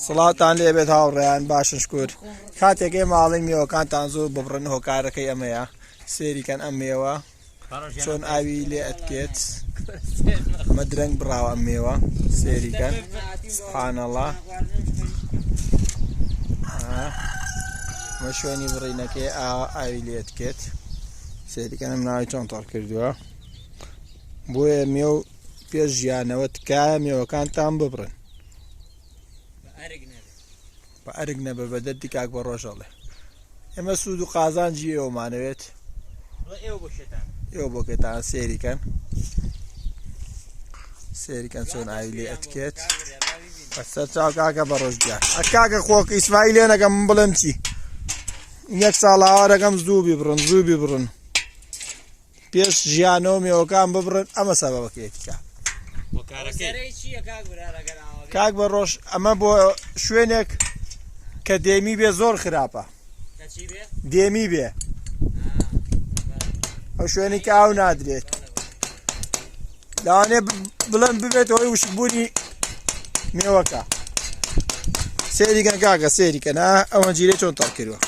سڵاوتان لێبێت هاوڕێیان باشن شکور کاتێک ئێمە ئاڵین مێوەکانتان زۆر ببڕن هۆکارەکەی ئەمەیە سێریکەن ئەم مێوە چۆن ئاوی لێ ئەتکێت ئەمە درەنگ بڕاوە ئەم مێوە سێریکەن سبحانەڵا ئەمە شوێنی بڕینەکەی ئاوا ئاوی لێ ئەتکێت سێریکەن ئەم ناوی چۆن تەڕ کردووە بۆیە مێو پێش ژیانەوە تکایە مێوەکانتان ببڕن بە ئەرک نەبێ بە دەردی کاک بە ڕۆژەڵێ ئێمە سوود و قازانجی ئێوەمانەوێت ئێوە بۆ کێتان سێریکەن سێریکەن چۆن ئاوی لێ ئەتکێت بەسەر چاو کاکە بە ڕۆژ گیان کاکە خۆک ئیسماعیل لێ نەکەم من بڵێم چی یەک ساڵ ئاوارەکەم زوو بیبڕن زوو بیبڕن پێش ژیانەوە مێوەکان ببڕن ئەمە سەبەبەکەیەتی کاک کاک بە ڕۆژ ئەمە بۆ شوێنێک کە دێمی بێ زۆر خراپە دێمی بێ ئەو شوێنی کە ئاو نادرێت لەوانێ بڵێن ببێت ئەوەی وشکبوونی مێوەکە سێریکە کاکە سێریکە نا ئەوە جیرێ چۆن تەڕ کردووە.